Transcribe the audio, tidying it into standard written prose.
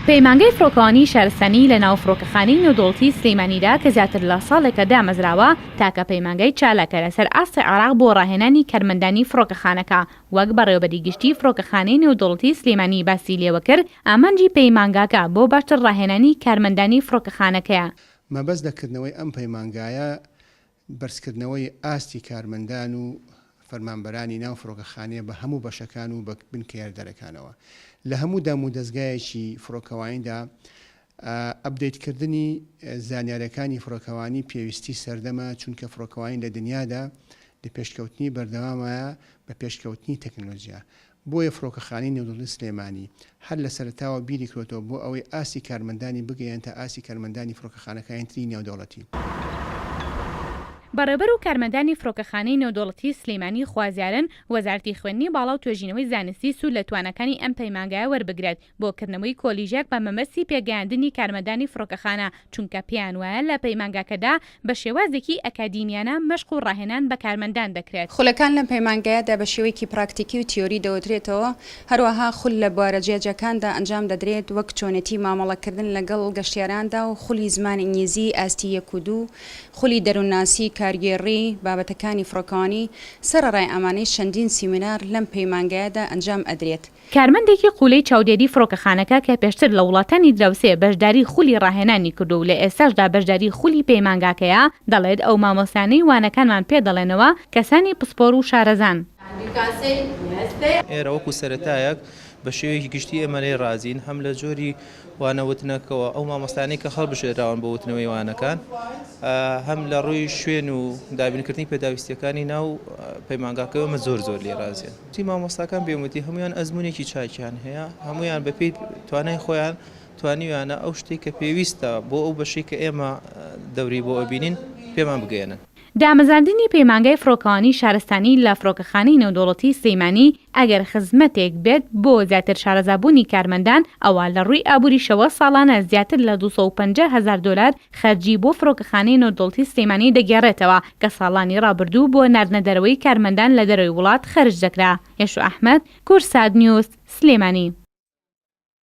پەیمانگای فڕۆکەوانی شارستانی لە ناو فڕۆکەخانەی نێودەوڵەتی سلێمانیدا کە زیاتر لە ساڵێکە دامەزراوە، تاکە پەیمانگای چالاکە لەسەر ئاستی عێراق بۆ ڕاهێنانی کارمەندانی فڕۆکەخانەکە، وەک بەڕێوەبەری گشتی فڕۆکەخانەی نێودەوڵەتی سلێمانی باسی لێوەکرد، ئامانجی پەیمانگاکە بۆ باشتر ڕاهێنانی کارمەندانی فڕۆکەخانەکەیە. مەبەست لە کردنەوەی ئەم پەیمانگایە بەرزکردنەوەی ئاستی کارمەندان و فەرمانبەرانی ناو فڕۆکەخانەیە بە هەموو بەشەکان و بە بنکەیەردەرەکانەوە لە هەموو دام و دەزگایەکی فڕۆکەوانیدا ئەپدەیتکردنی زانیارەکانی فڕۆکەوانی پێویستی سەردەمە چونکە فڕۆکەوانی لە دنیادا لە پێشکەوتنی بەردەوامایە بە پێشکەوتنی تەکنەلۆجیا بۆیە فڕۆکەخانەی نێودەوڵەتی سلێمانی هەر لە سەرەتاوە بیری کرۆتەوە بۆ ئەوەی ئاستی کارمەندانی بگەیەنتە ئاستی کارمەندانی فڕۆکەخانەکانی تری نێودەوڵەتی. بەڕێوبەر و کارمەندانی فڕۆکەخانەی نێودەوڵەتی سلێمانی خوازیارن وەزارەتی خوێندنی باڵا و توێژینەوەی زانستی سوود لە تواناکانی ئەم پەیمانگایە وەربگرێت بۆ کردنەوەی کۆلیژێک بە مەبەستی پێگەیاندنی کارمەندانی فڕۆکەخانە، چونکە پێیان وایە لە پەیمانگاکەدا بە شێوازێکی ئەکادیمیانە مەشق و ڕاهێنان بە کارمەندان دەکرێت. خولەکان لەم پەیمانگایەدا بە شێوەیەکی پراکتیکی و تیۆری دەوترێتەوە، هەروەها خول لە بوارە جیاجیاکاندا ئەنجام دەدرێت وەک چۆنێتی مامەڵەکردن لەگەڵ گەشتیاراندا و خولی زمانی ئینگلیزی ئاستی یەک و دوو، خولی دەروونناسی، کارگێڕی، بابەتەکانی فڕۆکەوانی، سەرەڕای ئەمانەیش چەندین سیمینار لەم پەیمانگایەدا ئەنجام ئەدرێت. کارمەندێکی قولەی چاودێری فڕۆکەخانەکە کە پێشتر لە وڵاتانی دراوسێ بەشداری خولی ڕاهێنانی کردووە و لە ئێستاشدا بەشداری خولی پەیمانگاکەیە، دەڵێت ئەو مامۆستایانەی وانەکانمان پێدەڵێنەوە کەسانی پسپۆر و شارەزان. ئێرە وەکو سەرەتایەک بە شێوەیەکی گشتی ئێمە لێی ڕازین هەم لە جۆری وانە وتنەکەوە ئەو مامۆستایانەی کە هەڵبژێراون بۆ وتنەوەی وانەکان هەم لە ڕووی شوێن و دابینکردنی پێداویستیەکانی ناو پەیمانگاکەوە ئێمە زۆر زۆر لێی ڕازین. تی مامۆستاکان بێ وتی هەموویان ئەزموونێکی چاکیان هەیە، هەموویان بە پێی توانای خۆیان توانیویانە ئەو شتەی کە پێویستە بۆ ئەو بەشەی کە ئێمە دەوری بۆ ئەبینین پێمان بگەیەنن. دامەزراندنی پەیمانگای فڕۆکەوانی شارستانی لە فڕۆکەخانەی نێودەوڵەتی سلێمانی ئەگەر خزمەتێک بێت بۆ زیاتر شارەزابوونی کارمەندان ئەوا لە ڕووی ئابووریشەوە ساڵانە زیاتر لە 250 هەزار دۆلار خەرجی بۆ فڕۆکەخانەی نێودەوڵەتی سلێمانی دەگێڕێتەوە کە ساڵانی ڕابردوو بۆ ناردنە دەرەوەی کارمەندان لە دەرەوەی وڵات خەرج دەکرا. یەشوا ئەحمەد، کوردسات نیوز، سلێمانی.